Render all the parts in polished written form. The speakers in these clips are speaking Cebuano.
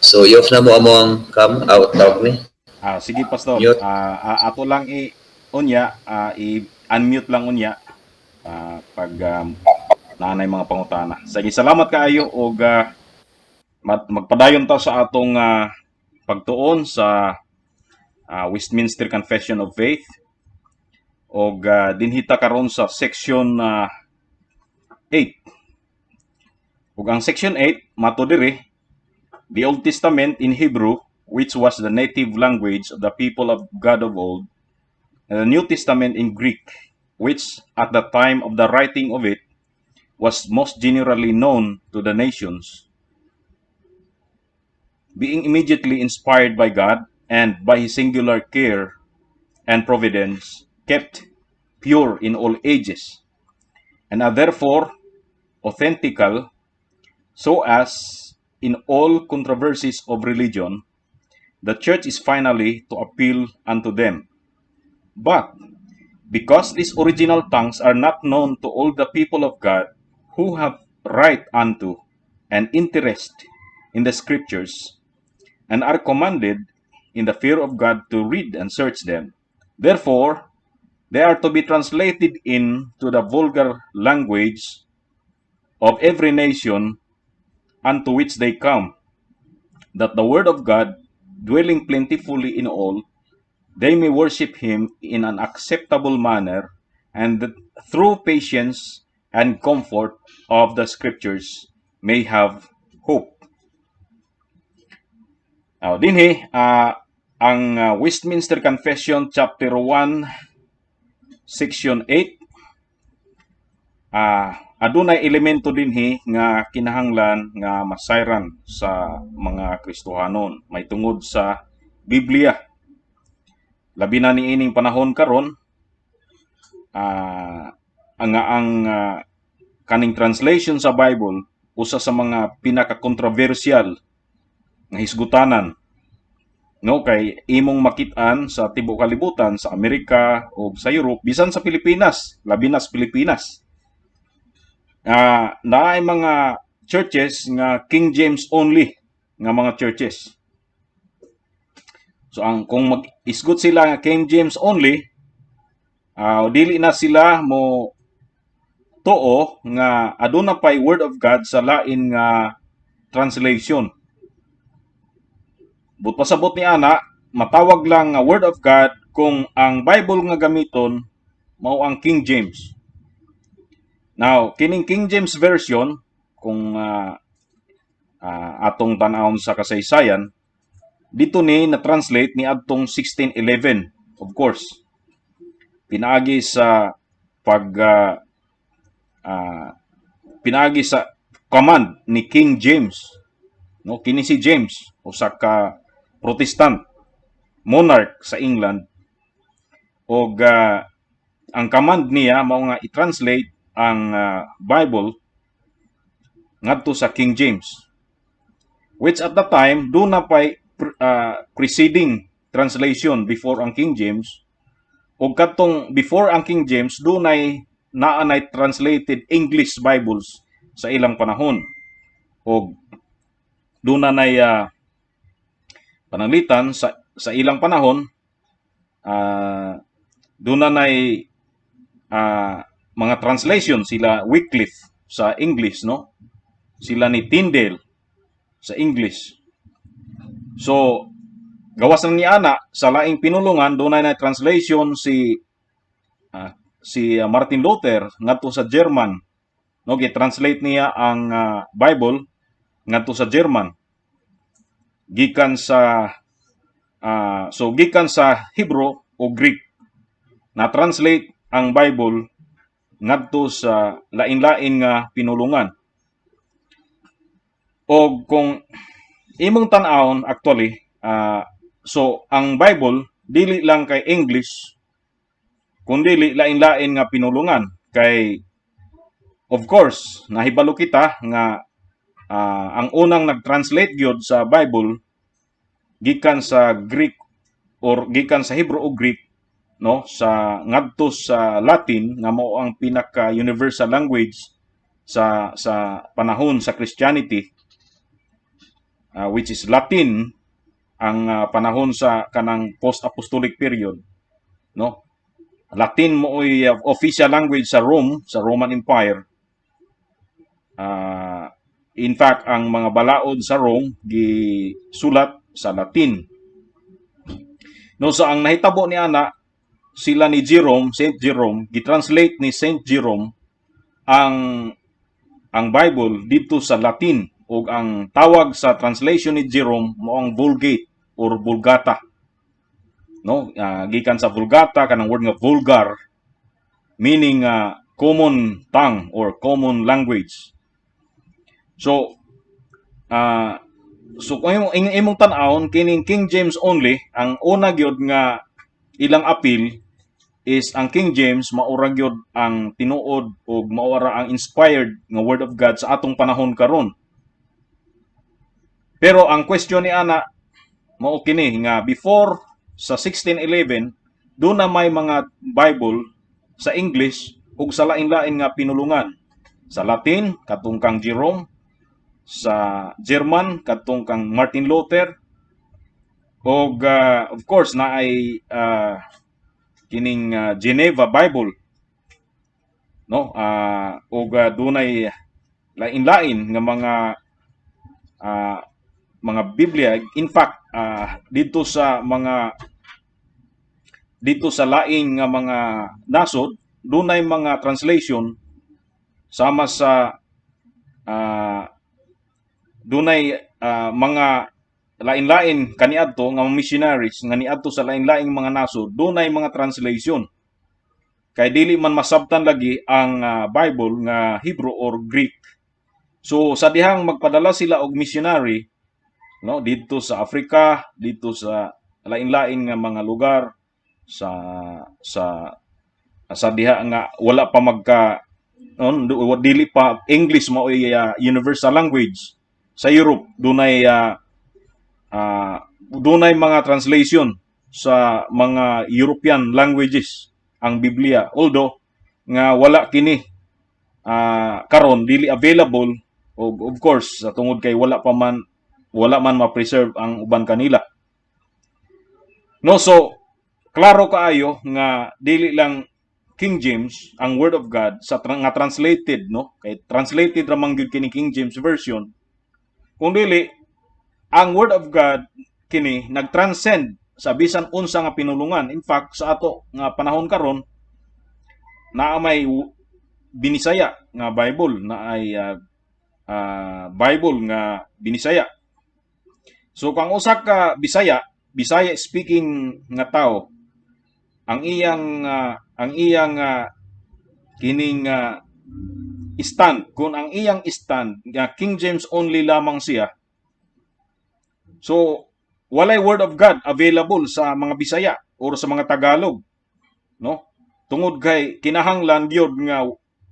So, i-off na mo among cam, out tawag ni. Ah, sige, Pastor. Mute. Ato lang i unya, i-unmute lang unya pag naanay mga pangutana. Sige, salamat kaayo og magpadayon ta sa atong pagtuon sa Westminster Confession of Faith og dinhi ta karon sa section 8. Ug ang section 8 mato diri, the Old Testament in Hebrew, which was the native language of the people of God of old, and the New Testament in Greek, which at the time of the writing of it was most generally known to the nations, being immediately inspired by God and by his singular care and providence, kept pure in all ages, and are therefore authentical, so as in all controversies of religion, the church is finally to appeal unto them. But because these original tongues are not known to all the people of God who have right unto and interest in the scriptures, and are commanded in the fear of God to read and search them, therefore they are to be translated into the vulgar language of every nation unto which they come, that the word of God dwelling plentifully in all, they may worship him in an acceptable manner, and that through patience and comfort of the scriptures may have hope. Now, dinhi, ang Westminster Confession chapter 1 section 8, adunay elemento dinhi nga kinahanglan nga masayran sa mga Kristohanon may tungod sa Biblia. Labi na niining panahon karon ang kaning translation sa Bible usa sa mga pinaka-controversial nga hisgutanan, no, kay imong makit-an sa tibuok kalibutan, sa Amerika o sa Europe, bisan sa Pilipinas, labi na sa Pilipinas, naay mga churches nga King James only nga mga churches. So ang kung mag-isgot sila nga King James only, dili na sila mo tuo nga aduna pay word of God sa lain nga translation. But pasabot ni ana, matawag lang nga word of God kung ang Bible nga gamiton mao ang King James. Now, kining King James Version, kung atong tan-awon sa kasaysayan, dito ni na-translate ni adtong 1611, of course. Pinaagi sa pag pinaagi sa command ni King James. No, kini si James, usa ka Protestant monarch sa England, og ang command niya mao nga i-translate ang Bible ngadto sa King James, which at the time duna pay preceding translation before ang King James, ug kadtong before ang King James dunay naa nay translated English Bibles sa ilang panahon, og duna nay pananglitan sa ilang panahon duna nay mga translation sila Wycliffe sa English, no, sila ni Tyndale sa English. So gawas na ni ana sa laing pinulungan, dunay na translation si Martin Luther ngadto sa German, no, gi-translate niya ang Bible ngadto sa German gikan sa so gikan sa Hebrew o Greek na translate ang Bible ngadto sa lain-lain nga pinulungan. Og kung imong tan-awon actually, so ang Bible dili lang kay English kundi lain-lain nga pinulungan, kay of course nahibalo kita nga ang unang nag-translate gyud sa Bible gikan sa Greek or gikan sa Hebrew o Greek, no, sa ngadto sa Latin nga mao ang pinaka universal language sa panahon sa Christianity. which is Latin ang panahon sa kanang post-apostolic period, no? Latin maoy official language sa Rome, sa Roman Empire. In fact, ang mga balaod sa Rome gisulat sa Latin. No, so ang nahitabo ni ana, sila ni Jerome, Saint Jerome, gitranslate ni Saint Jerome ang Bible dito sa Latin ug ang tawag sa translation ni Jerome mao ang Vulgate or Vulgata. No, gikan sa Vulgata, kanang word nga vulgar, meaning common tongue or common language. So kung imong tan-awon kining King James only, ang una gyud nga ilang appeal is ang King James maura gyud ang tinuod ug maura ang inspired nga word of God sa atong panahon karon. Pero ang question ni ana mao kini nga before sa 1611 duna may mga Bible sa English ug sa lain-lain nga pinulungan. Sa Latin katong kang Jerome, sa German katong kang Martin Luther, ug of course naay kining Geneva Bible, no, ug dunay lain-lain nga mga Biblia. In fact, dito sa lain nga mga nasod dunay mga translation, sama sa dunay mga lain-lain kaniadto nga mga missionaries nga niadto sa lain-laing mga nasod, dunay mga translation kay dili man masabtan lagi ang Bible nga Hebrew or Greek. So sa dihang magpadala sila og missionary, no, didto sa Africa, didto sa lain-lain nga mga lugar sa diha nga wala pa magka, no, dili pa English maoy universal language sa Europe, dunay mga translation sa mga European languages ang Biblia, although nga wala kini karon, dili available og of course sa tungod kay wala man ma-preserve ang uban kanila, no? So klaro kaayo nga dili lang King James ang Word of God sa nga translated, no, kay translated ra man gyud kini King James Version, kung dili ang Word of God kini nagtranscend sa bisan unsa nga pinulungan. In fact, sa ato nga panahon karon naa may Binisaya nga Bible, na ay Bible nga Binisaya. So kung usa ka Bisaya, Bisaya speaking nga tao, ang iyang kining stand, kung ang iyang stand nga King James only lamang siya, so walay Word of God available sa mga Bisaya or sa mga Tagalog, no, tungod kay kinahanglan gyud nga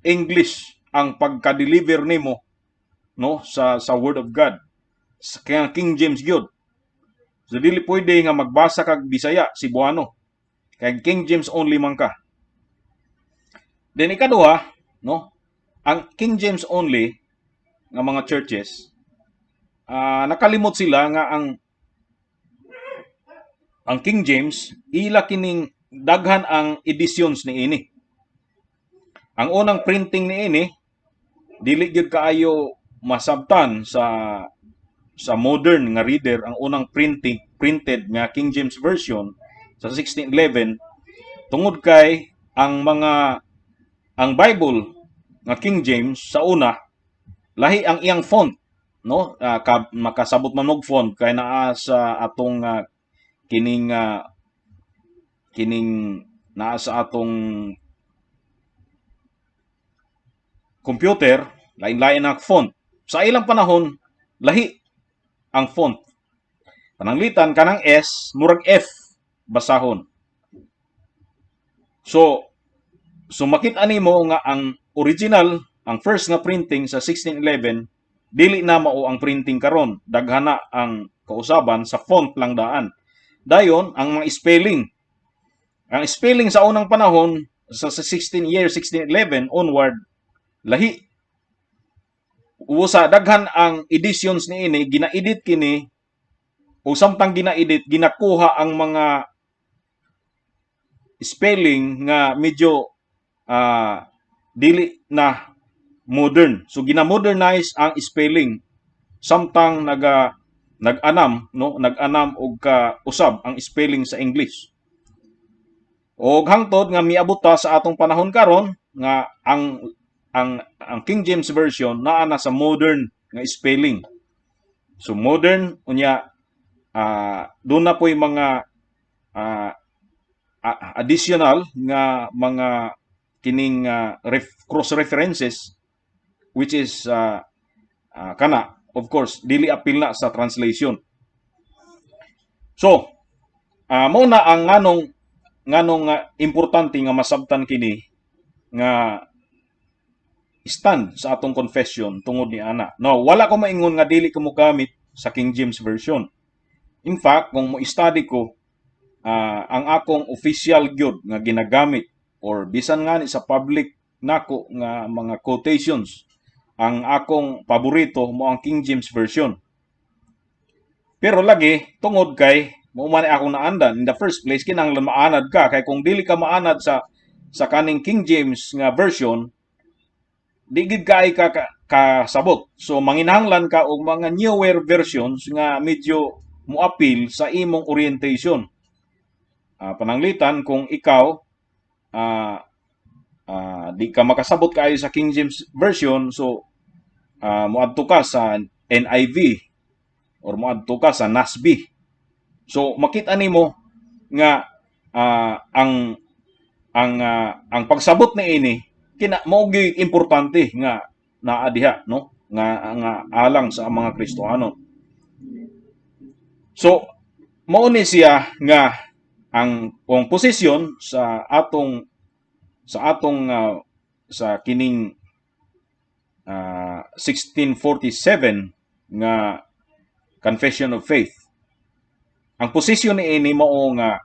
English ang pagka-deliver nimo, no, sa Word of God, sa kaya King James gyud. So dili pwede nga magbasa kag Bisaya, Cebuano, kay King James only man ka. Then ikaduha, no, ang King James only nga mga churches, nakalimot sila nga ang King James ila kining daghan ang editions niini. Ang unang printing niini dili gyud kaayo masabtan sa modern nga reader, ang unang printing printed nga King James Version sa 1611, tungod kay ang Bible nga King James sa una lahi ang iyang font, no? Makasabot man og font kay naa sa atong kining naa sa atong computer, lain-lain ang font. Sa ilang panahon lahi ang font. Pananglitan kanang S murag F basahon. So makita nimo nga ang original, ang first nga printing sa 1611, dili na mao ang printing karon. Daghan na ang kausaban sa font lang daan. Dayon ang mga spelling. Ang spelling sa unang panahon sa 16 year 1611 onward lahi. Usa, daghan ang editions niini, gina-edit kini o samtang gina-edit, ginakuha ang mga spelling nga medyo dili na modern. So gina-modernize ang spelling samtang nag-anam, no, nag-anam og kausab ang spelling sa English. Og hangtod nga miabot ta sa atong panahon karon nga ang King James Version naa na sa modern nga spelling. So modern unya, doon na po'y mga additional nga mga kining cross references, which is kana of course dili apil na sa translation. So mao na ang nganong importante nga masabtan kini nga stand sa atong confession tungod ni ana. No, wala ko maingon nga dili ko mogamit sa King James Version. In fact, kung mo study ko, ang akong official gyud nga ginagamit or bisan nga ni sa public nako nga mga quotations, ang akong paborito mo ang King James Version. Pero lagi tungod kay mao man akong naandan in the first place, kinahanglan maanad ka, kay kung dili ka maanad sa kaning King James nga version, di gid kay ka kasabot. So manginahanglan ka og mga newer versions nga medyo moapil sa imong orientation. Pananglitan kung ikaw di ka makasabot kaayo sa King James Version, so moadto ka sa NIV or moadto ka sa NASB. So makita nimo nga ang pagsabot niini kina mao gyud importante nga naa diha, no, nga alang sa mga Kristohanon. So mao ni siya nga ang posisyon sa atong sa kining 1647 nga Confession of Faith. Ang posisyon niini mao nga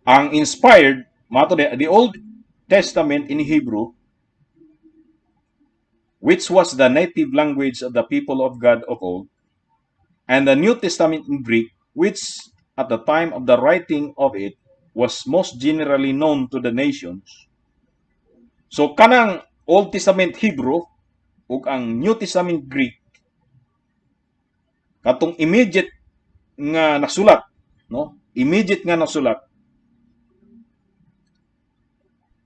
ang inspired mato the Old Testament in Hebrew, which was the native language of the people of God of old, and the New Testament in Greek, which at the time of the writing of it was most generally known to the nations. So kanang Old Testament Hebrew ug ang New Testament Greek, katong immediate nga nasulat, no, immediate nga nasulat,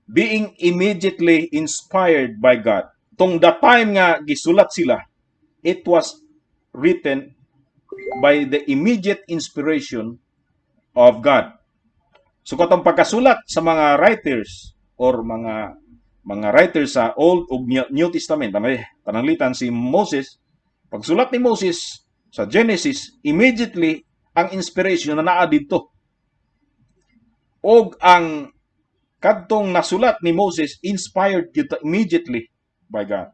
being immediately inspired by God, tong the time nga gisulat sila, it was written by the immediate inspiration of God. So katong pagkasulat sa mga writers or mga writers sa Old ug New Testament, pananglitan si Moses, pagsulat ni Moses sa Genesis, immediately ang inspiration na naa didto. Og ang kadtong nasulat ni Moses, inspired gyud immediately by God.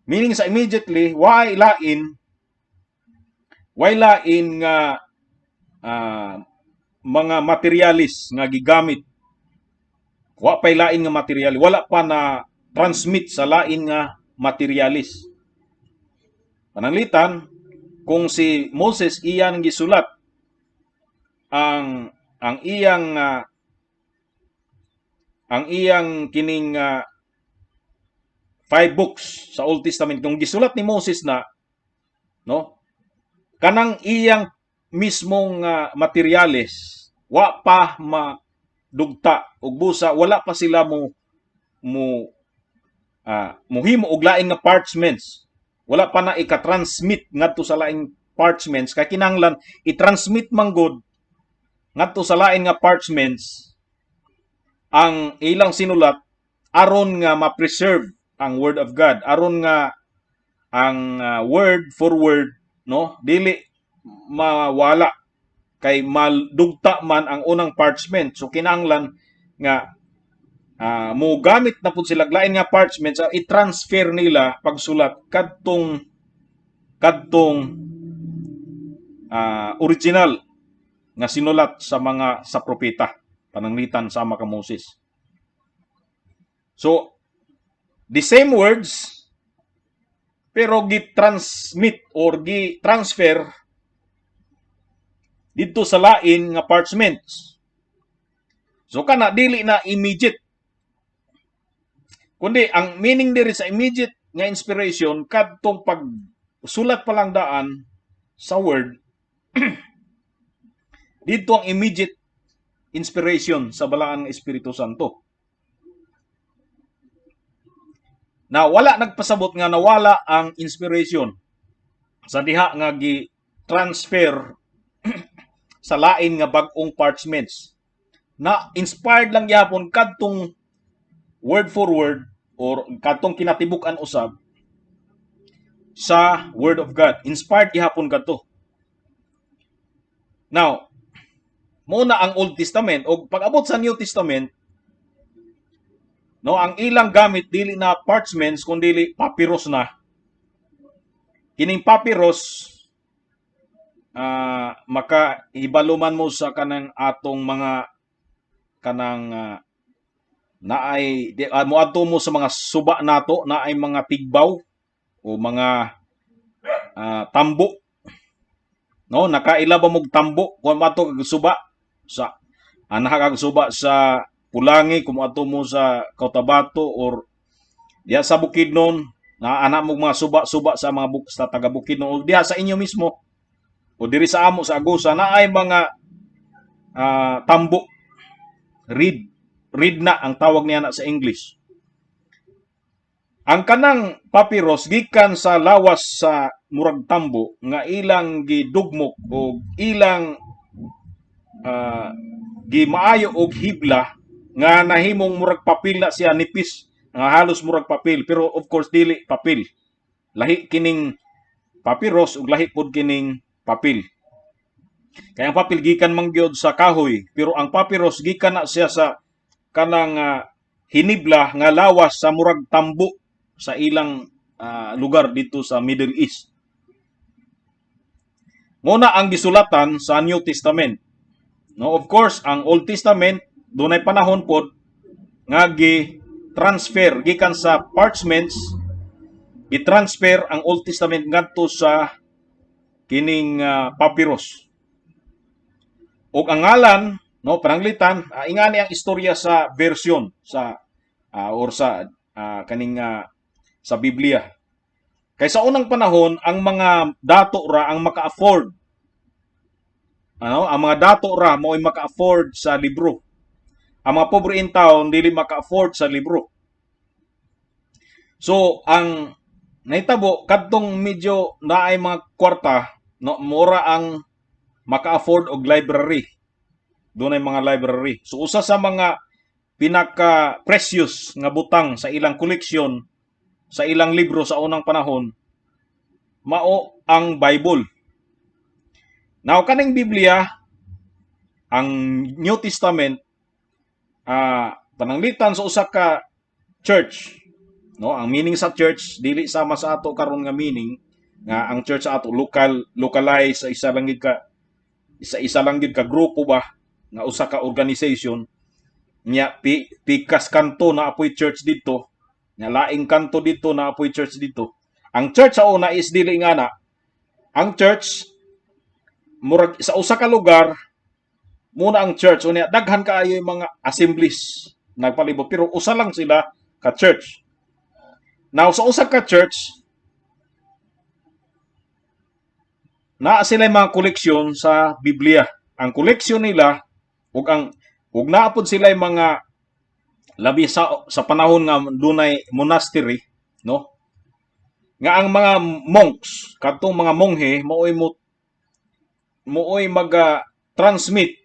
Meaning sa immediately, why lain nga mga materialis nga gigamit. Wa pay lain nga material, wala pa na transmit sa lain nga materialis. Pananglitan, kung si Moses iyang gisulat ang iyang kining five books sa Old Testament, kung gisulat ni Moses na, no, kanang iyang mismong materyales wa pa madugta ug busa wala pa sila mo muhimo og lain nga parchments, wala pa na ika-transmit ngadto sa laing parchments, kay kinahanglan i-transmit man gud ngadto sa lain nga parchments ang ilang sinulat aron nga ma-preserve ang Word of God, aron nga ang word for word, no, dili mawala, kay maldugta man ang unang parchment. So kinahanglan nga mo gamit na pud sila lain nga parchment sa i-transfer nila pagsulat kadtong original nga sinulat sa mga sa propeta, pananglitan sama ka Moses. So The same words pero gi-transmit or gi-transfer didto sa lain nga parchments. So kana dili na immediate. Kundi ang meaning diri sa immediate nga inspiration, kadtong pag sulat pa lang daan sa word, didto ang immediate inspiration sa Balaang Espiritu Santo. Na wala nagpasabot nga nawala ang inspiration sa diha nga gi-transfer sa lain nga bag-ong parchments. Na inspired lang gyapon kadtong word for word or kadtong kinatibuk-an usab sa Word of God. Inspired gihapon kadto. Now, mao na ang Old Testament. Og pag-abot sa New Testament, no, ang ilang gamit dili na parchments kundi papyrus na. Kining papyrus, maka hibaluman mo sa kanang atong mga kanang naay moadto mo sa mga suba nato, naay mga tigbaw o mga tambo, no? Nakaila ba mog tambo kung moadto kag suba sa anaha kag suba sa Pulangi, kung moadto mo sa Cotabato or diha sa Bukidnon na ana mo mga suba-suba sa mga sa taga Bukidnon o diha sa inyo mismo o diri sa amo sa Agusa, naay mga tambo, reed, reed na ang tawag niya na sa English. Ang kanang papyrus gikan sa lawas sa murag tambo nga ilang gidugmok o ilang gimaayo og hibla nga nahimong murag papel na siya, nipis nga halos murag papel, pero of course dili papel. Lahi kining papyrus ug lahi pod kining papel. Kay ang papel gikan man gyud sa kahoy, pero ang papyrus gikan na siya sa kanang hinibla nga lawas sa murag tambo sa ilang lugar dito sa Middle East. Mao na ang gisulatan sa New Testament. No, of course, ang Old Testament dunay panahon pod nga gi-transfer gikan sa parchments, gi-transfer ang Old Testament ngadto sa kining papyrus. Ug ang ngalan, no, pananglitan, ingani ang istorya sa version sa or sa kaning sa Biblia. Kay sa unang panahon, ang mga dato ra ang maka-afford. Ano, ang mga dato ra mao'y maka-afford sa libro. Ang mga pobre in town dili maka-afford sa libro. So, ang nahitabo kadtong medyo naay mga kwarta, no, mura ang maka-afford og library. Dunay mga library. So usa sa mga pinaka precious nga butang sa ilang koleksyon, sa ilang libro sa unang panahon, mao ang Bible. Now, kaning Biblia, ang New Testament, pananglitan sa usa ka church, no, ang meaning sa church dili sama sa ato karon nga meaning nga ang church sa ato local, localized sa isa lang gid ka grupo ba nga usa ka organization nya pikas kanto naa poy church didto nya laing kanto didto naa poy church didto. Ang church sa una is dili nga na. Ang church murag sa usa ka lugar muna ang church, unya daghan kaayo yung mga assemblies nagpalibot, pero usa lang sila ka church. Now, sa usa ka church naa sila mga koleksyon sa Biblia. Ang koleksyon nila ug ang ug naa pod sila mga labi sa panahon nga dunay monastery, no, nga ang mga monks, kadtong mga monghe, maoy mo mooy maga transmit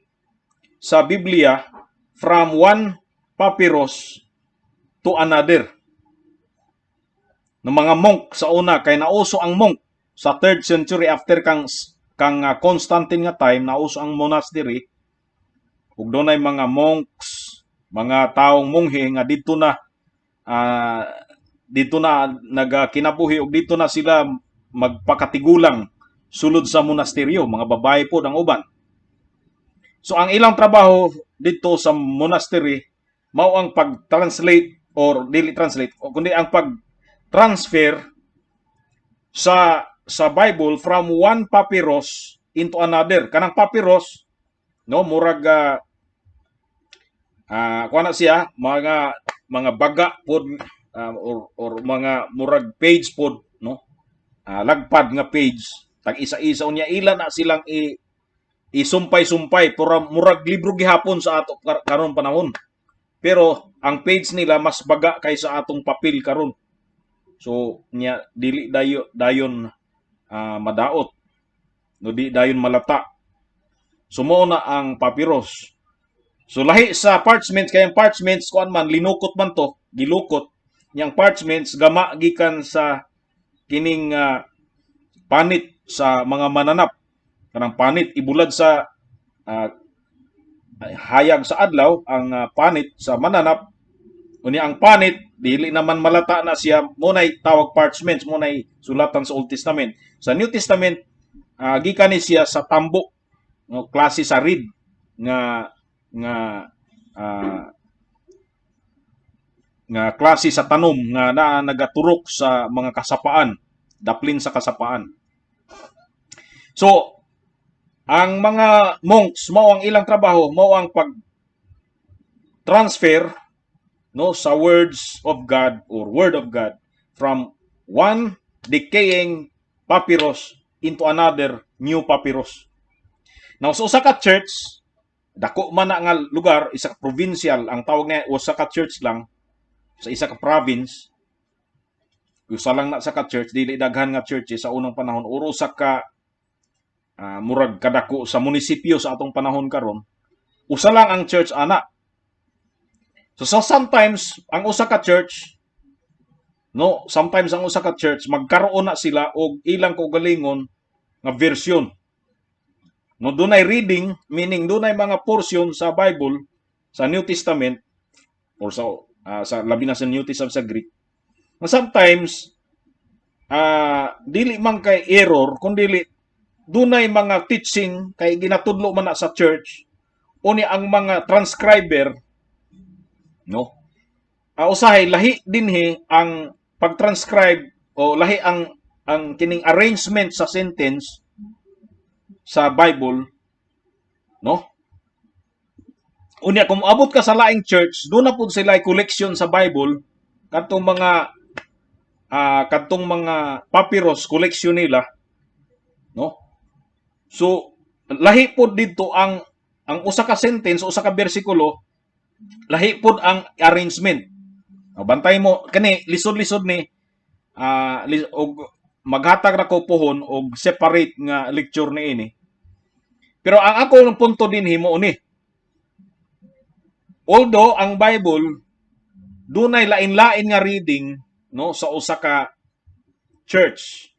sa Biblia from one papyrus to another. Ng mga monk sa una, kay nauso ang monk sa 3rd century after kang Constantine nga time, nauso ang monastery ug dunay mga monks, mga taong monghe nga didto na nagakinabuhi ug didto na sila magpakatigulang sulod sa monasteryo, mga babae po ang uban. So ang ilang trabaho didto sa monastery mao ang pag-translate or dili translate kundi ang pag transfer sa Bible from one papyrus into another. Kanang papyrus, no, murag kuha na siya mga baga pod or mga murag page pod, no, lagpad nga page, tag isa-isa. Unya ila na silang i isumpay-sumpay pura, murag libro gihapon sa ato karon panahon, pero ang page nila mas baga kaysa atong papel karon. So nya dili dayo dayon madaot, no, di dayon malata. So mao na ang papyrus. So lahi sa parchments, kay ang parchments, kuan man, linukot man to, gilukot. Yang parchments gama gikan sa kining panit sa mga mananap, kanang panit ibulad sa hayag sa adlaw ang panit sa mananap. Unya ang panit dili naman malata na siya, mao nay tawag parchments. Mao nay sulatan sa Old Testament. Sa New Testament, gikan ni siya sa tambo, no, klase sa reed nga klase sa tanom nga naa nagaturok sa mga kasapaan, daplin sa kasapaan. So ang mga monks, mao ang ilang trabaho, mao ang pag transfer, no, sa words of God or word of God from one decaying papyrus into another new papyrus. Now, sa usa ka church, dako man na nga lugar, isa ka provincial, ang tawag niya usa ka church lang sa isa ka province. Usa lang na sa ka church, dili daghan nga churches sa unang panahon, or usa ka murag kadako sa munisipyo sa atong panahon karon. Usa lang ang church ana. So sometimes ang usa ka church, no, sometimes ang usa ka church magkaroon na sila og ilang kaugalingon nga version. No, dunay reading, meaning dunay mga portion sa Bible, sa New Testament or sa labi na sa New Testament sa Greek. Na sometimes dili man kay error kun dili dunay mga teaching kay ginatudlo man na sa church. Unya ang mga transcriber, no, usahay lahi dinhi ang pag-transcribe o lahi ang kining arrangement sa sentence sa Bible, no. Unya kung moabot ka sa laing church, doon na pud sila collection sa Bible, kadtong mga papyrus collection nila, no. So lahi pod didto ang usa ka sentence, usa ka bersikulo, lahi pod ang arrangement. O, bantay mo kani, lisod-lisod ni og maghatag ra ko pohon og separate nga lecture niini. Pero ang ako ng punto dinhi mao ni: although ang Bible dunay lain-lain nga reading, no, sa usa ka church,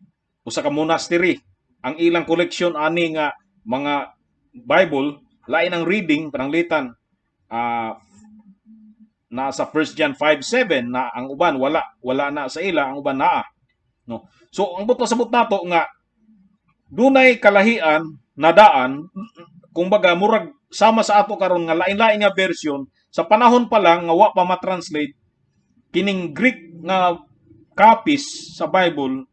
usa ka monastery, ang ilang collection ani nga mga Bible lain ang reading. Pananglitan nasa 1 John 5:7 na ang uban wala, wala na sa ila, ang uban naa, no. So ang buot pasabot nato nga dunay kalahian na daan, kumbaga murag sama sa ato karon nga lain-lain nga version sa panahon pa lang nga wa pa ma-translate kining Greek nga copies sa Bible,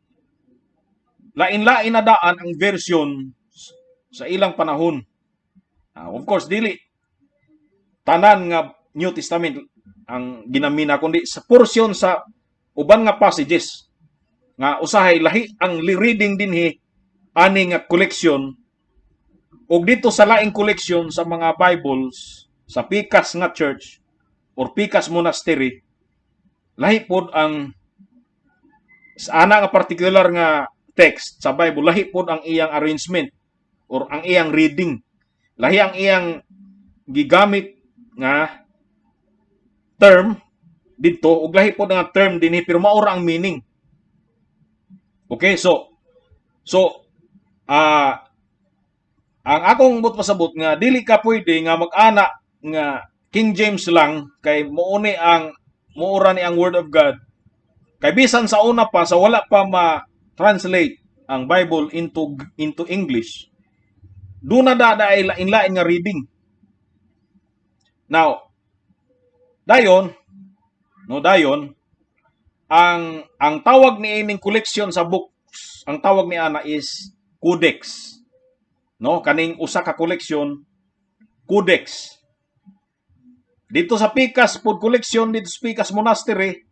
lain-lain na daan ang version sa ilang panahon. Of course, dili tanan nga New Testament ang ginamina kundi sa portion sa uban nga passages nga usahay lahi ang reading dinhi ani nga collection ug dito sa laing collection sa mga Bibles sa pikas nga church or pikas monastery. Lahi pod ang sa ana nga particular nga text sa Bible, lahi pod ang iyang arrangement or ang iyang reading, lahi ang iyang gigamit nga term didto ug lahi pod nga term dinhi, pero mao ra ang meaning. Okay, so ang akong buot pasabot nga dili ka pwede nga mag-ana nga King James lang kay mao ni ang mao ra ni ang word of God, kay bisan sa una pa, sa wala pa ma-translate ang Bible into English, duna da ay lain-lain nga reading. Now, dayon No, dayon ang tawag ni ining collection sa books, ang tawag ni ana is codex. No, kaning usa ka collection, codex. Dito sa Pikas pod collection, dito sa Pikas Monastery,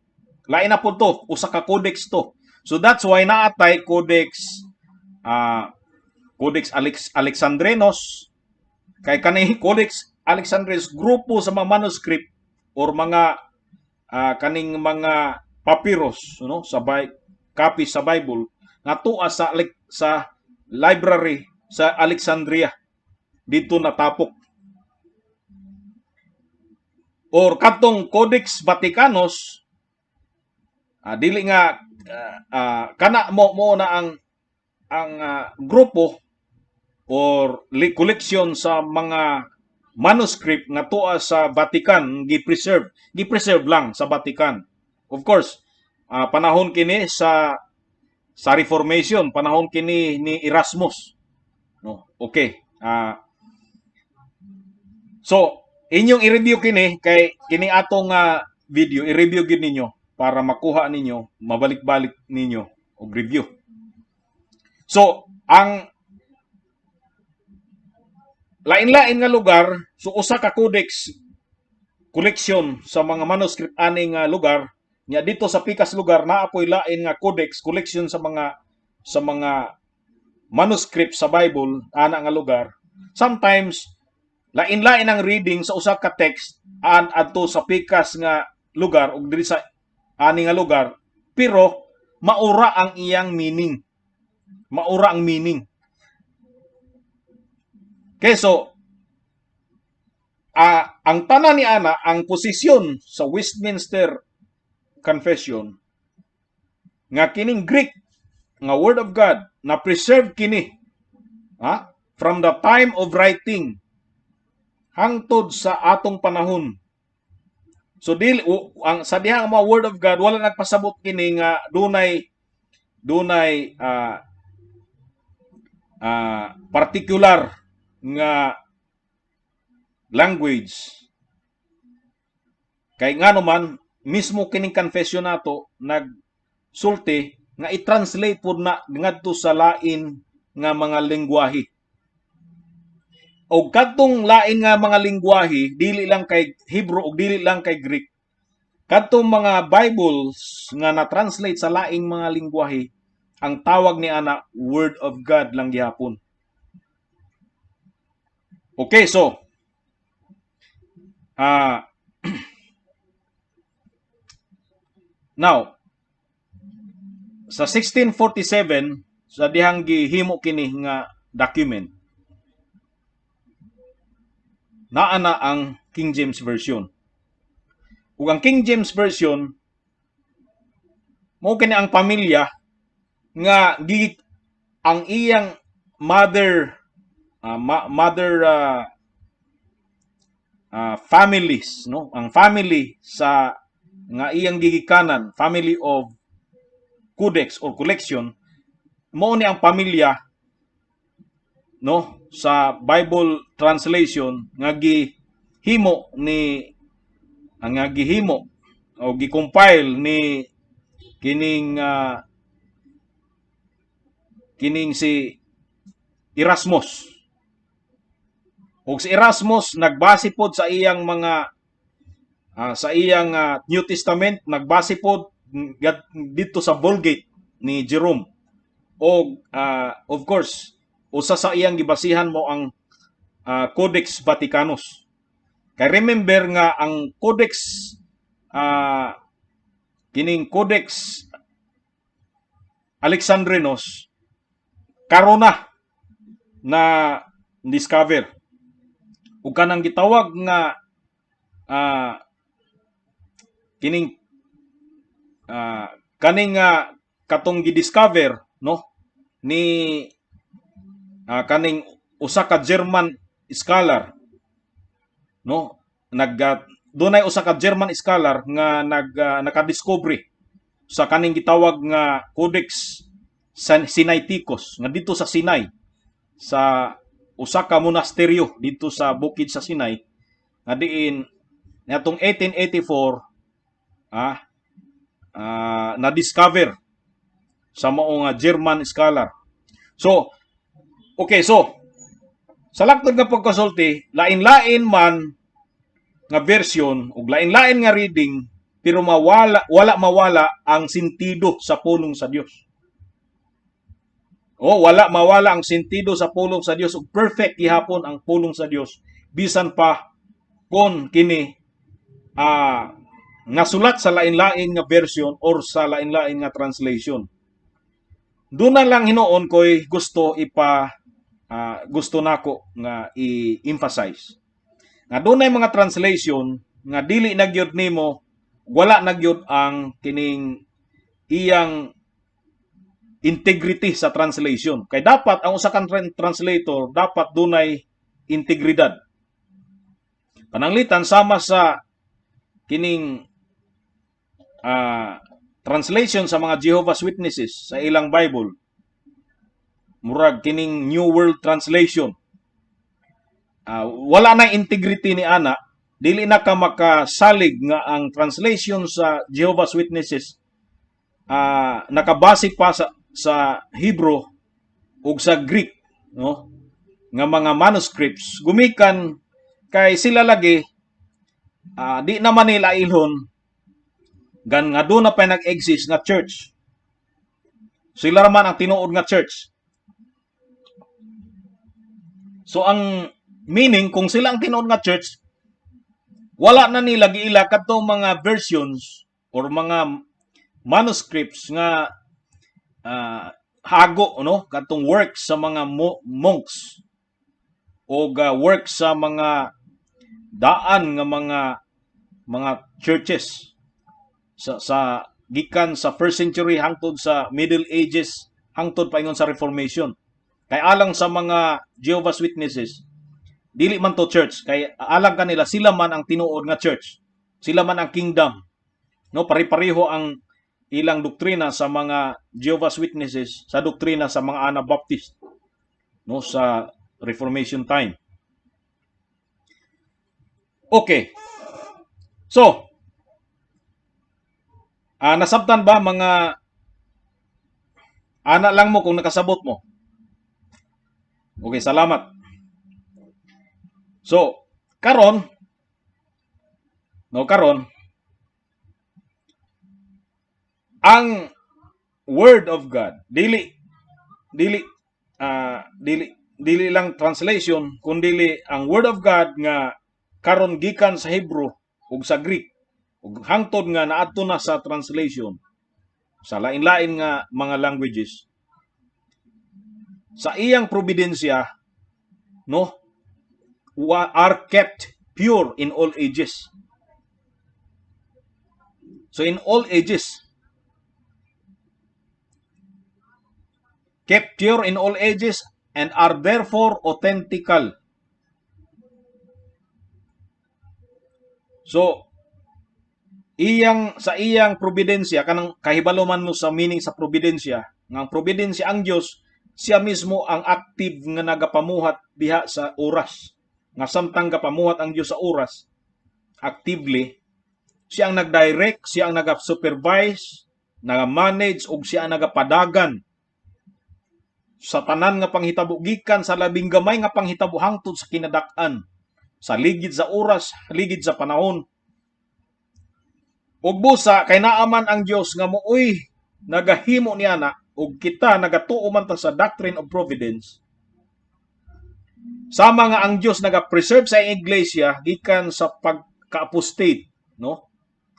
lain na pod to, usa ka codex to. So that's why naatay Codex Codex Alexandrinos, kay kani Codex Alexandrinus, grupo sa mga manuscript or mga kaning mga papyrus, no, sa copy sa Bible nga tuwa sa library sa Alexandria, dito natapok. Or katong Codex Vaticanus, dili nga kana mo na ang grupo or collection sa mga manuscript nga tuwa sa Vatican, gi-preserve lang sa Vatican. Of course, panahon kini sa Reformation, panahon kini ni Erasmus, no? Okay, so inyong i-review kini, kay kini atong video, i-review gid ninyo para makuha ninyo, mabalik-balik ninyo og review. So ang lain-lain nga lugar, so usa ka codex collection sa mga manuscript ani nga lugar nya, dito sa Pikas lugar naa poy lain nga codex collection sa mga manuscript sa Bible ana nga lugar. Sometimes lain-lain ang reading sa usa ka text an adto sa Pikas nga lugar ug diri sa ani nga lugar, pero maura ang iyang meaning, maura ang meaning. Okay, so ang tanan ni ana, ang posisyon sa Westminster Confession nga kining Greek nga Word of God na preserve kini, ha, from the time of writing hangtod sa atong panahon. So dili ang sa diha ang mga Word of God, wala nagpasabot kini nga dunay particular nga language, kay ngano man mismo kining confession nato nagsulti nga i-translate pud na ngadto sa lain nga mga lengguwahe. Og kadtong lain nga mga lengguwahe, dili lang kay Hebrew ug dili lang kay Greek. Kadtong mga Bibles nga na-translate sa laing mga lengguwahe, ang tawag ni ana Word of God lang gihapon. Okay, so now sa 1647, sa dihang gihimo kini nga document, naa na ang King James Version. Ug ang King James Version mo kini ang pamilya nga gi ang iyang mother families, no, ang family sa nga iyang gigikanan, family of codex or collection, mao ni ang pamilya, no, sa Bible translation nga gihimo ni ang nga gihimo o gi-compile ni kining si Erasmus. Ug si Erasmus nagbase pod sa iyang mga sa iyang New Testament, nagbase pod dito sa Vulgate ni Jerome. Og of course, usa sa iyang gibasihan mo ang Codex Vaticanus. Kay remember nga ang Codex kining Codex Alexandrinus karon na na discover, ug kanang gitawag nga kining kaning katong gidiscover, no, ni kaning usa ka German scholar, no, nag dunay usa ka German scholar nga nakadiscover sa kaning gitawag nga Codex Sinaiticus nga dito sa Sinai, sa usa ka monasteryo dito sa bukid sa Sinai, nga diin niadtong 1884. na-discover sa mao nga German scholar. So, okay, so sa laktod nga pagkasulti, lain-lain man nga version ug lain-lain nga reading, pero mawala wala mawala ang sentido sa pulong sa Dios. O wala mawala ang sentido sa pulong sa Dios ug perfect gihapon ang pulong sa Dios bisan pa kon kini nga sulat sa lain-lain nga version or sa lain-lain nga translation. Doon na lang hinuon ko'y gusto nako nga i-emphasize. Nga dunay mga translation nga dili na gyud nimo, wala na gyud ang kining iyang integrity sa translation. Kay dapat ang usa ka translator dapat dunay integridad. Pananglitan sama sa kining translation sa mga Jehovah's Witnesses sa ilang Bible. Murag kining New World Translation. Wala na integrity ni ana, dili na ka makasalig nga ang translation sa Jehovah's Witnesses nakabase pa sa Hebrew ug sa Greek, no, nga mga manuscripts, gumikan kay sila lagi di naman nila ilhon gan nga doon na pa nag-exist nga church. Sila raman ang tinuod nga church. So ang meaning, kung sila ang tinuod nga church, wala na nila giila kadtong mga versions or mga manuscripts nga hago, no, kadtong works sa mga monks o works sa mga daan nga mga churches sa gikan sa first century hangtod sa Middle Ages, hangtod paingon sa Reformation. Kay alang sa mga Jehovah's Witnesses, dili man to church, kay alang kanila sila man ang tinuod nga church. Sila man ang kingdom. No, pare-pareho ang ilang doktrina sa mga Jehovah's Witnesses sa doktrina sa mga Anabaptist, no, sa Reformation time. Okay. So, nasabtan ba mga ana lang mo kung nakasabot mo? Okay, salamat. So, karon, no, karon ang Word of God dili lang translation, kundi ang Word of God nga karon gikan sa Hebrew ug sa Greek ug hangtod nga naadto na sa translation sa lain-lain nga mga languages, sa iyang providensya, no, are kept pure in all ages. So in all ages, kept pure in all ages and are therefore authentical. So iyang sa iyang providensya, kanang kahibalo man mo sa meaning sa providensya, nga ang providensya, ang Dios siya mismo ang active nga nagapamuhat diha sa oras. Nga samtang gapamuhat ang Dios sa oras actively, siya ang nagdirect, siya ang naga-supervise, naga-manage ug siya ang nagapadagan sa tanan nga panghitabo gikan sa labing gamay nga panghitabo hangtod sa kinadak-an, sa ligid sa oras, ligid sa panahon. Ug busa kay naaman ang Dios nga mooy nagahimo niya na ug kita nagatuo man ta sa doctrine of providence. Sama nga ang Dios naga-preserve sa iyang iglesia gikan sa pagka-apostate, no?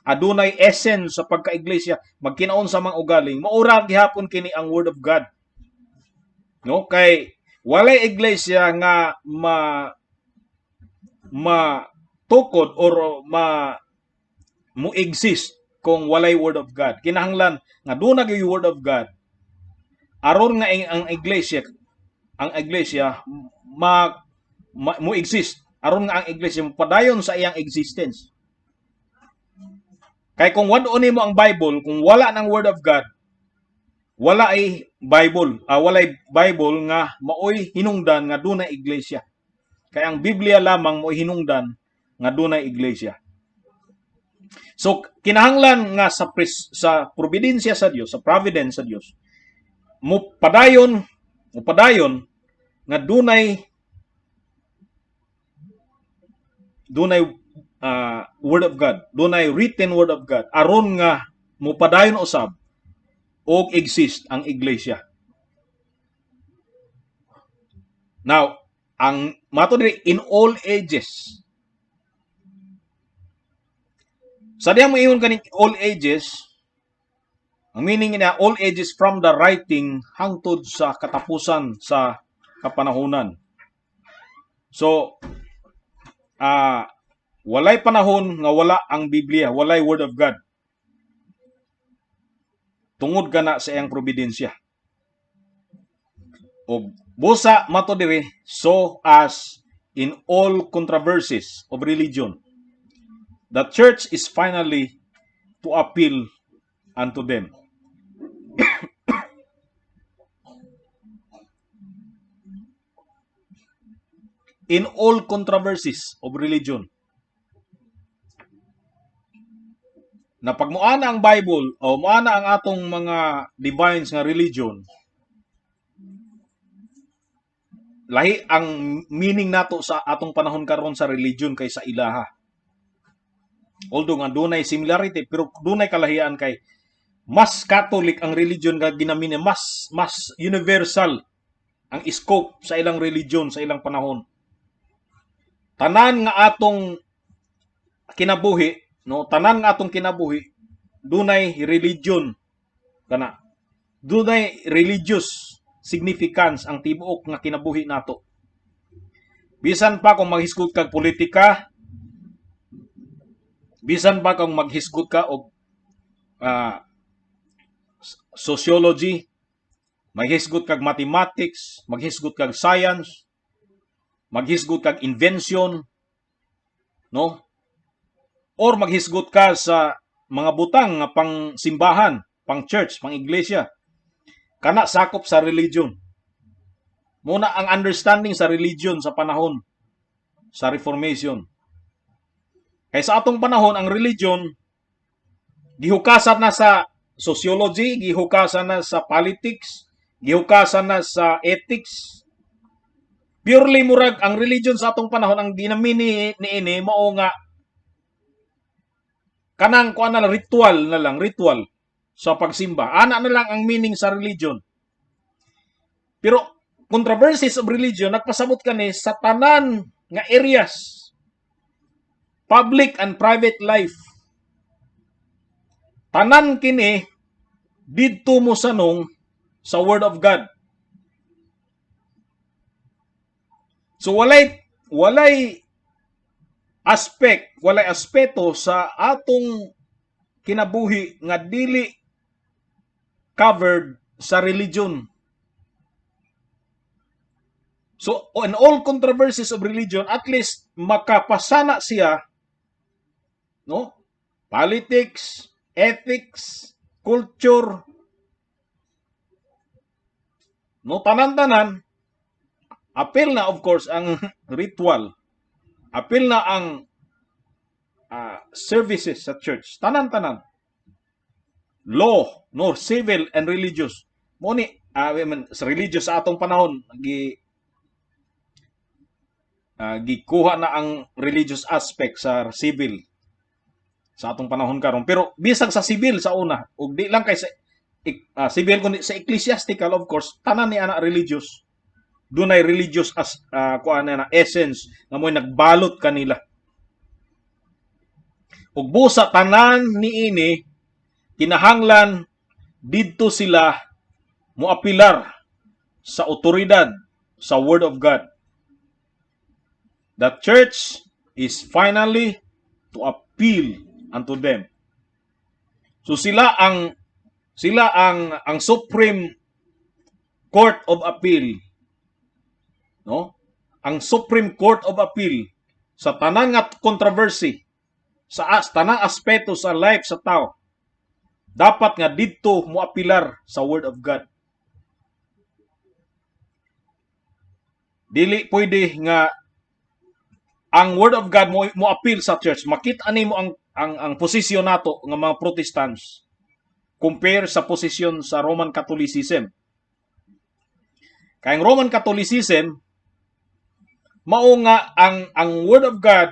Adunay essence sa pagka-iglesia, magkinaon sa mga ugaling, maura gihapon kini ang Word of God. No, kay walay iglesia nga ma ma tukod or ma mo exist kung walay Word of God. Kinahanglan nga doon na Word of God aron nga ang iglesia ma mo exist, aron nga ang iglesia padayon sa iyang existence. Kay kung wad-on nimo ang Bible, kung wala ng Word of God, wala ay Bible, walay Bible nga maoy hinungdan nga dunay iglesia. Kay ang Biblia lamang mo'y hinungdan nga dunay iglesia. So kinahanglan nga sa providensya sa Dios, sa providence sa Dios, mo padayon nga dunay word of God, dunay written word of God aron nga mopadayon usab og exist ang iglesia. Now, ang mato diri, in all ages. Sa diha mo ingon kaning all ages, ang meaning niya, all ages from the writing hangtod sa katapusan sa kapanahonan. So, walay panahon nga wala ang Biblia, walay word of God. Tungod kana sa iyang providensya. Og busa mato diri, so as in all controversies of religion, the church is finally to appeal unto them. In all controversies of religion. Na pag muana ang Bible o muana ang atong mga divines nga religion, lahi ang meaning nato sa atong panahon karon sa religion kaysa ilaha. Although nga dunay similarity, pero dunay kalahian kay mas Catholic ang religion nga ginamini, mas universal ang scope sa ilang religion sa ilang panahon. Tanan nga atong kinabuhi, no, tanan nga atong kinabuhi dunay religion kana. Dunay religious significance ang tibuok nga kinabuhi nato. Bisan pa kung maghisgot kag politika, bisan pa kung maghisgot ka og sociology, maghisgot kag mathematics, maghisgot kag science, maghisgot kag invention, no? Or maghisgot ka sa mga butang nga pang simbahan, pang church, pang iglesia. Kana sakop sa religion. Muna ang understanding sa religion sa panahon sa Reformation. Kay sa atong panahon, ang religion gihukasan na sa sociology, gihukasan na sa politics, gihukasan na sa ethics. Purely murag ang religion sa atong panahon, ang ginamini niini mao nga kanang kuan na lang, ritual na lang, ritual sa pagsimba. Ana na lang ang meaning sa religion. Pero controversies of religion nagpasabot kani sa tanan nga areas, public and private life. Tanan kini didto mo sanong sa word of God. So walay aspect, walay aspeto sa atong kinabuhi nga dili covered sa religion. So, in all controversies of religion, at least makapasana siya, no? Politics, ethics, culture, no? Tanan-tanan, appeal na, of course, ang ritual. Appeal na ang services sa church. Tanan-tanan. Law, no, civil and religious. Mo ni, I mean, sa religious sa atong panahon, gikuha na ang religious aspect sa civil sa atong panahon karon. Pero bisag sa civil sa una, ug di lang kay sa civil kundi sa ecclesiastical, of course, tanan ni ana religious. Dunay religious as kuan na essence nga mo'y nagbalot kanila. Ug busa tanan niini kinahanglan didto sila moapilar sa otoridad sa word of God. The church is finally to appeal unto them. So sila ang Supreme Court of Appeal. No? Ang Supreme Court of Appeal sa tanan nga controversy sa tanang aspeto sa life sa tao. Dapat nga didto mo apilar sa word of God. Dili pwede nga Ang Word of God mo appeal sa church. Makita nimo ang posisyon nato nga mga Protestants compare sa posisyon sa Roman Catholicism. Kay ang Roman Catholicism, mao nga ang Word of God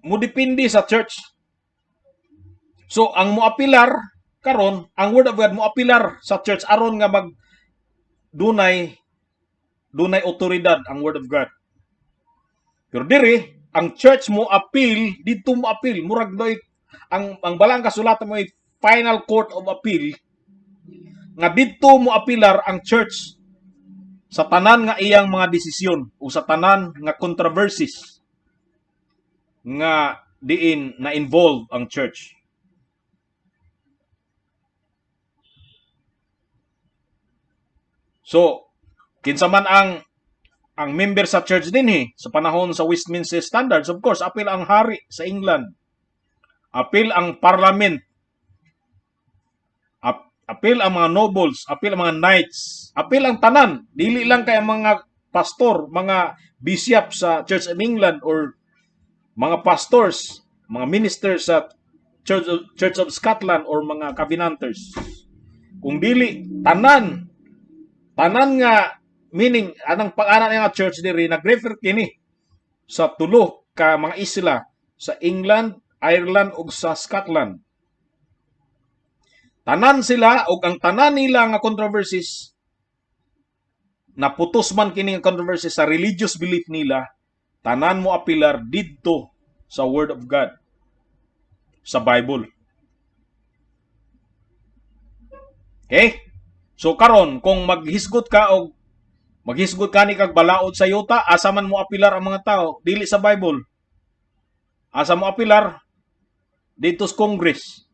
mo depende sa church. So ang moapilar karon, ang Word of God moapilar sa church aron nga mag dunay otoridad ang Word of God. Pero diri ang church mo appeal didto, mo appeal murag doy ang balang kasulatan mo ay final court of appeal nga didto mo apilar ang church sa tanan nga iyang mga desisyon o sa tanan nga controversies nga diin na involve ang church. So, kinsa man ang member sa church dinhi sa panahon sa Westminster Standards, of course, apil ang hari sa England. Apil ang parliament. Apil ang mga nobles, apil ang mga knights, apil ang tanan. Dili lang kay ang mga pastor, mga bishop sa Church of England or mga pastors, mga ministers sa Church of Scotland or mga Covenanters. Kung dili tanan, tanan nga meaning anang pag-ana nga church diri nag-refer kini sa tulo ka mga isla sa England, Ireland ug sa Scotland. Tanan sila ug ang tanan nila nga controversies, naputos man kini nga controversy sa religious belief nila, tanan mo apilar didto sa Word of God, sa Bible. Okay? So karon kung maghisgot ka og maghisgot ka ni kag balaod sa yuta, asa man mo apilar ang mga tao? Dili sa Bible. Asa mo apilar? Dito sa Congress.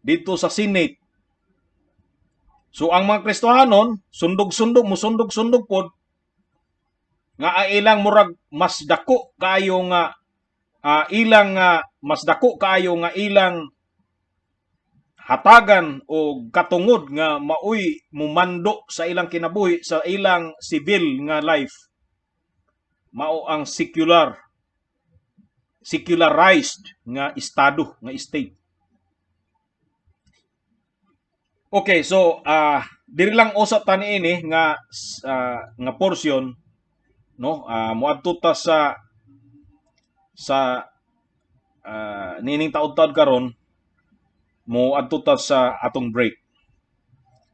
Dito sa Senate. So ang mga Kristohanon, sundog-sundog, musundog-sundog pod nga ilang murag mas dako kaayo nga ilang mas dako kaayo nga ilang hatagan o katungod nga maoy mumando sa ilang kinabuhi, sa ilang civil nga life, mao ang secularized nga estado, nga state. Okay, so diri lang usap ta niini nga portion, no? Moadto ta sa niining taud-taud karon, moadto ta sa atong break.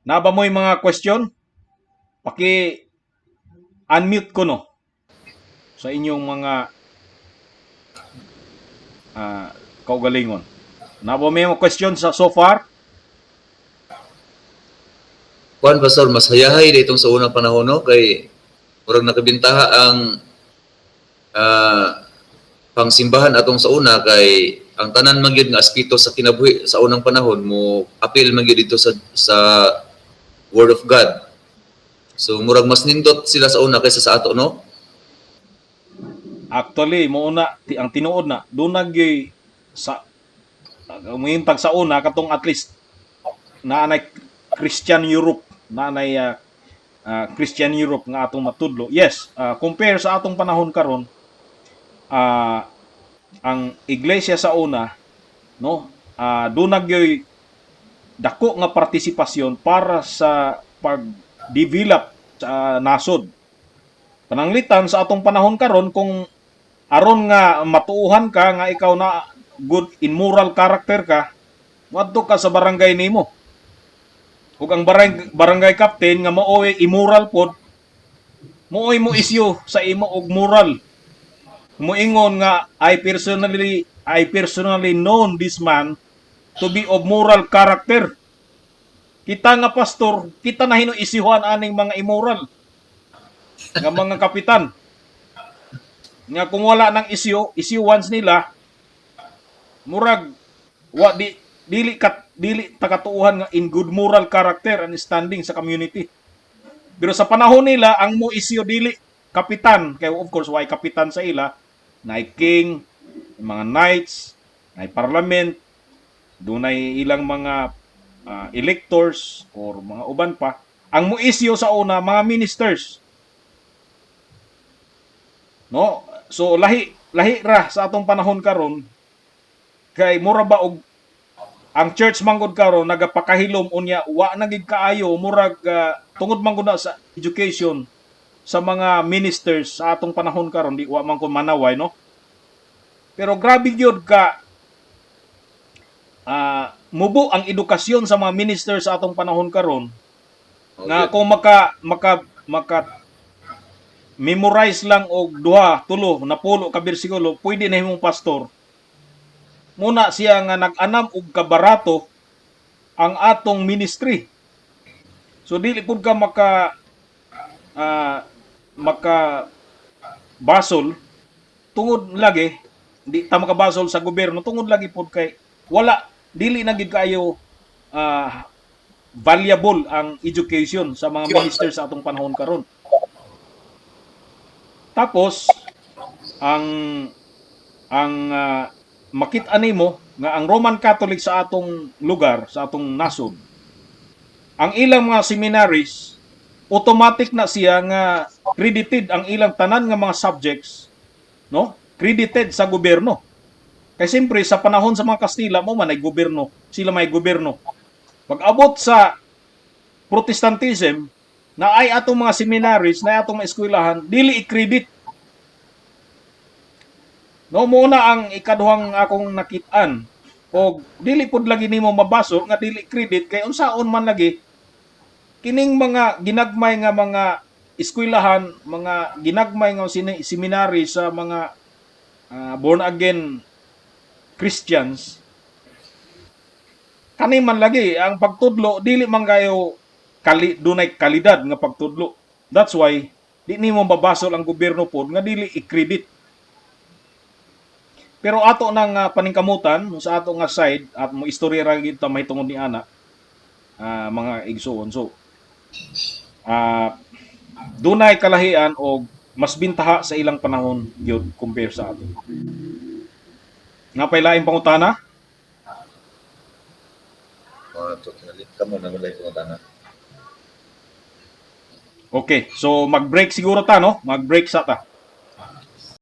Na ba mo'y mga question? Paki unmute ko, no, sa inyong mga kaugalingon. Na ba may mga question sa so far? Kuan, Pastor, mas hayahay ditong sa unang panahon, no, kay murag nakabintaha ang pangsimbahan atong sa una, kay ang tanan man gyud nga aspeto sa kinabuhi sa unang panahon mo appeal man gyud dito sa Word of God. So murag mas nindot sila sa una kaysa sa ato, no? Actually, mo una ang tinuod na doon nagyoy sa umintag sa una katong at least naanay Christian Europe, naanay Christian Europe nga atong matudlo. Yes, compare sa atong panahon karon, ang iglesia sa una, no, doon nagyoy dako nga partisipasyon para sa pag-develop sa nasod. Pananglitan sa atong panahon karon, kung aron nga matuuhan ka nga ikaw na good in moral character ka, moadto ka sa barangay nimo. Ug ang barangay captain nga maoy immoral pod, maoy mo issue sa imo og moral. Moingon nga I personally known this man to be of moral character. Kita nga pastor, kita na hinuisyuhan aning mga immoral nga mga kapitan. Nga kung wala ng issue, issuance nila, murag wa di dili kat dili takatuohan nga in good moral character and standing sa community. Pero sa panahon nila, ang mo issue dili kapitan, kay of course why kapitan sa ila, naay king, mga knights, naay parliament, dunay ilang mga electors or mga uban pa. Ang mo issue sa una, mga ministers. No? So lahi lahi ra sa atong panahon karon kay mura ba og ang church manggod karon nagapakahilom, unya wa na gid kaayo, murag tungod man gud na sa education sa mga ministers sa atong panahon karon. Di wa man ko manaway, no, pero grabe gyud ka mubo ang edukasyon sa mga ministers sa atong panahon karon nga kung maka maka maka memorize lang og duha, tulo, napulo ka bersikulo, pwede na himong pastor. Muna siya nga nag-anam og kabarato ang atong ministry. So dili pud ka maka basol tungod lagi di ta makabasol sa gobyerno tungod lagi pud kay wala, dili na gid kaayo valuable ang education sa mga minister sa atong panahon karon. Tapos ang makita nimo nga ang Roman Catholic sa atong lugar, sa atong nasod, ang ilang mga seminaries, automatic na siya nga credited ang ilang tanan nga mga subjects, no? Credited sa gobyerno. Kay siyempre sa panahon sa mga Kastila mo man ay gobyerno, sila may gobyerno. Pag abot sa Protestantism, na ay atong mga seminaries, na ay atong mga eskwelahan, dili i-credit. No, muna ang ikaduhang akong nakitaan. Og dili pud lagi nimo mabasol nga dili credit kay unsaon man lagi kining mga ginagmay nga mga eskwelahan, mga ginagmay nga seminary sa mga born again Christians, kani man lagi ang pagtudlo dili man kayo kali dunay kalidad nga pagtudlo. That's why di nimo mabasol ang gobyerno pod nga dili i-credit. Pero ato nang paningkamutan sa ato nga side at mo istorya ra gid ta mahitungod ni ana, mga igsuon. So dunay kalahian og mas bintaha sa ilang panahon gyud compare sa ato. Napay laing pangutana? Mga totally kamo na walay pangutana. Okay, so mag-break siguro ta, no? Mag-break sa ta.